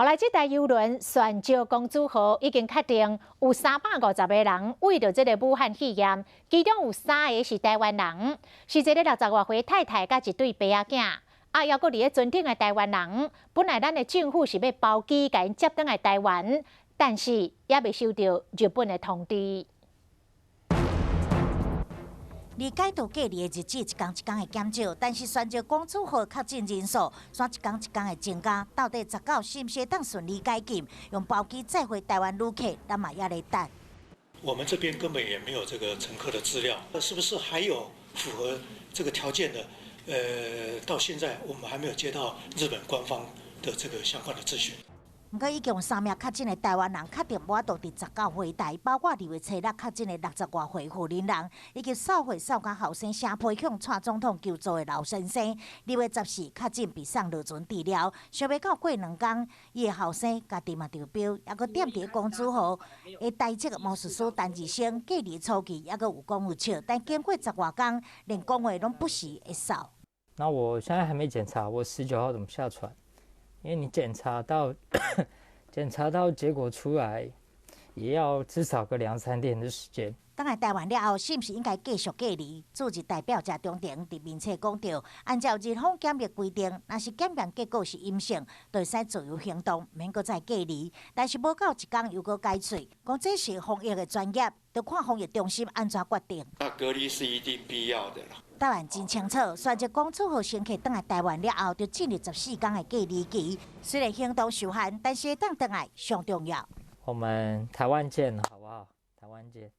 後來，這台郵輪璇石公主號已經確定有350個人為著這个武漢肺炎，其中有三个是台灣人，是一个60外歲太太佮一對爸仔囝。啊，猶閣佇咧船頂的台灣人，本來咱的政府是欲包機共𪜶接轉來台灣，但是猶未收著日本的通知。離解除隔離的日子一工一工的減少，但是璇石公主號確診人數煞一工一工的增加。到底十九是毋是會當順利解禁，用包機載回台灣旅客，咱嘛猶咧等。我們這邊根本也沒有這個乘客的資料，是不是還有符合這個條件的？到現在我們還沒有接到日本官方的這個相關的資訊。毋過已經有三名確診的台灣人確定無法度佇十九回台，包括二月初六確診的60外歲婦人人，以及掃血掃甲後生聲皮向蔡總統求助的老先生。2月14確診被送落船治療，想袂到過兩工，伊的後生家己嘛中標，猶閣踮佇公主號的台籍魔術師陳志生，隔離初期猶閣有講有笑，但經過十外工，連講話攏不時會嗽。那我現在還沒檢查，我19號怎麼下船？因為你檢查到結果出來，也要至少個兩三天的時間。轉來台灣了後，是毋是應該繼續隔離？駐日代表謝長廷佇面冊講著，按照日方檢疫規定，若是檢驗結果是陰性，就會使自由行動，免閣再隔離。但是無夠一工又閣改喙，講這是防疫的專業，著看防疫中心按怎決定。那隔離是一定必要的啦。答案真清楚，璇石公主號乘客轉來台灣了後，就進入14工的隔離期。雖然行動受限，但是會當轉來上重要。我們台灣見，好不好？台灣見。